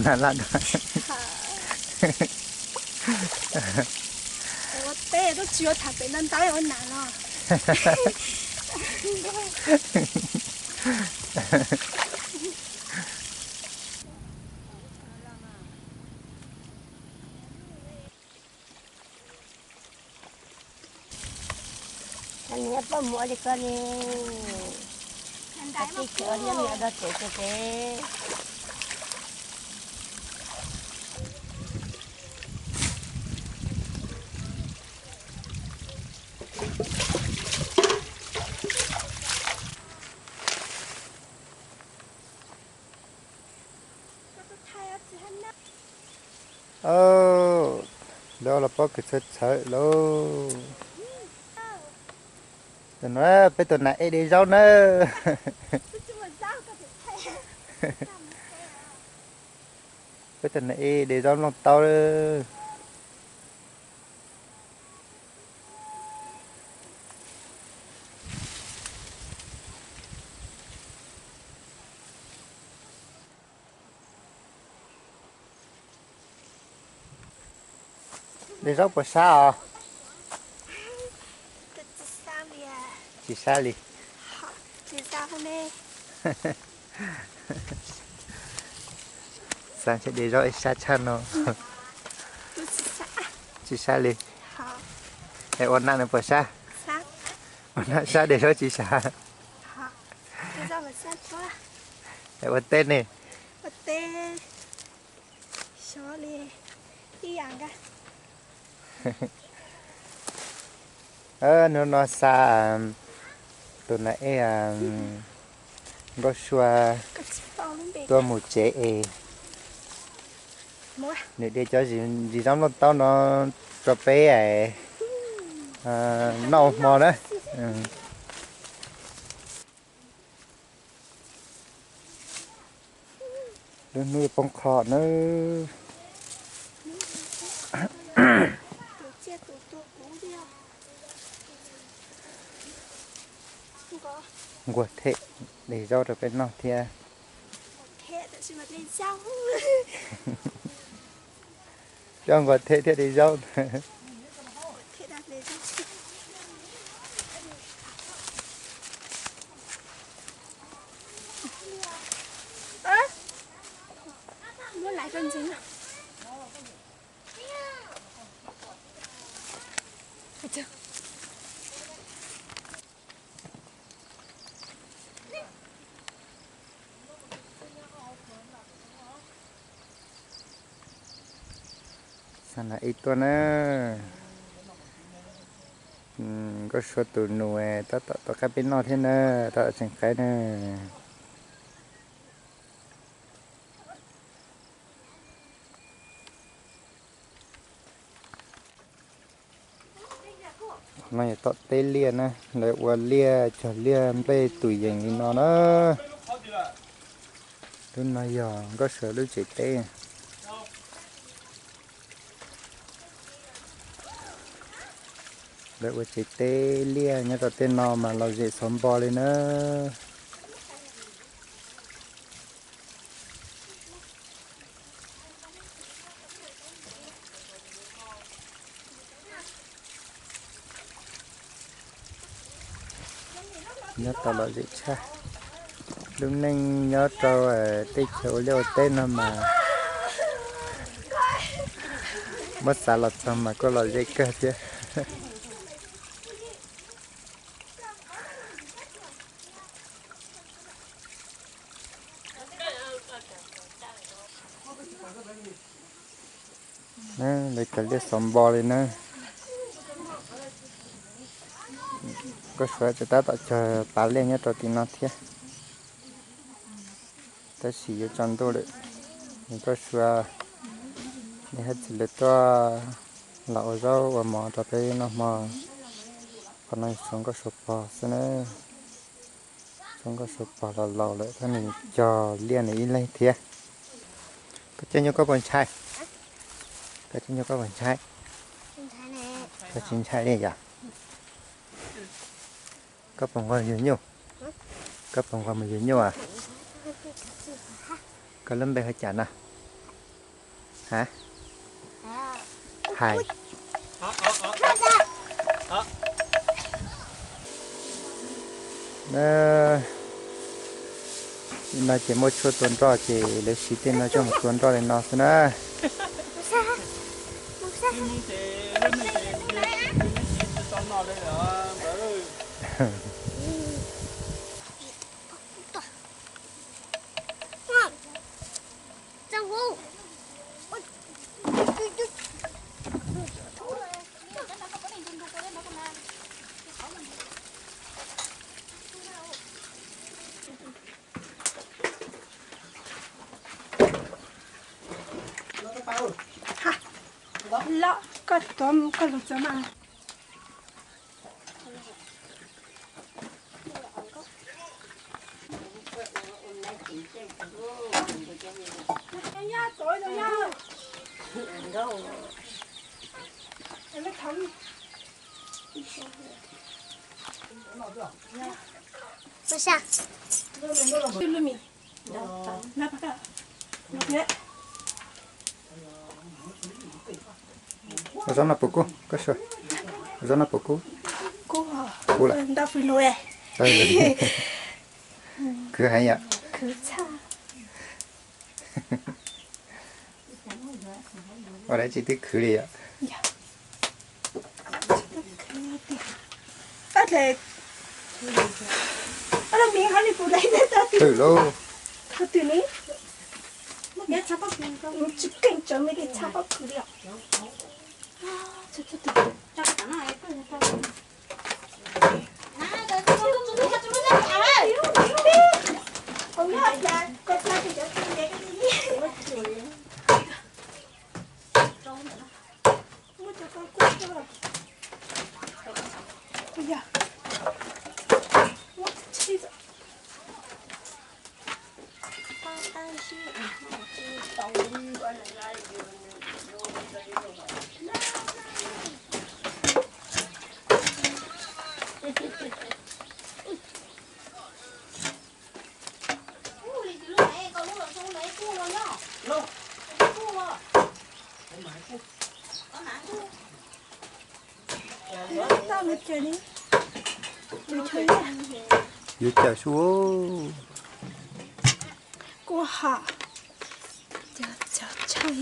Nas laj dua. Ua teb tuaj tsis ua tham pem ntau ntau ua nas no. Niam poj muam li ko ne, koj tij tsev ua niam nyob rau tsev ces. Lawv los pob kws txhawv txhawv lauj. Tam no peb tus nas ej de zaub nawb. Peb tus nas ej de zaub nplooj taub. De zaub puas sab os? Tsis sab li. Xav ntshe de zaub ej sab tshaj no. Tsis sab li. Es ua nas nws puas sab? Ua nas sab de zaub tsis sab. Es ua teb ne? Hnub no xa tus nas ej Nkauj Sua tuaj mus tsev es nws de cov ntsis zaub nplooj taub no rau peb noj ua hmo na. Lub hnub poob qho nawb. Nquag them de zaub rau peb noj thiab. Coj nquag them thiab de zaub. Xa nas ej tuaj na. Nkauj Sua tus nus tab tom tuaj qab peb noj thiab na, tab tom tseem qaib na. No yog tom teb liaj na, lawv ua liaj cog liaj nplej tus yees li no na. Lub no yog Nkauj Sua lub tsev teb. Lawv ua tsev teb liaj nyob rau tej no mas lom zem xov npo li na. Nyob tau lom zem tshaj. Lub neej nyob rau teb chaws ua liaj ua teb no mas muab xav los txog mas kuj lom zem kawg thiab. Lawv cog liaj xov npo li na. Nkauj Sua tseem tab tom cog pav liaj nyob rau tim no thiab. Tab sis yuav tsaus ntuj lawm, Nkauj Sua niam hab txiv lawv tuaj los ua zaub ua mov rau peb noj hmo. Qhov no tsuav Nkauj Sua pog xwb na. Tsuav Nkauj Sua pog los laus lawm tab nws cog liaj nws ib leeg thiab. Koj caij nyuj koj puas ntshai? Koj caij nyuj koj puas ntshai? Koj tsis ntshai li yom? Koj puas nquag yug nyuj? Koj puas nquag mus yug nyuj a? Koj lub npe hu cas na? Hais. No ces muaj tshuaj tua nroj ces lawv siv tej no coj mus tua nroj li no xwb na. Los koj tuav koj lug txog mas. Ua zaub no puas kub, koj suav. Ua zaub no puas kub? Kub lawm. Khwv heev yom. Ua dab tsi twb khwv li yom. Khwv lauj. Yuav cawm sub. Kuv ha, cawm tshaj.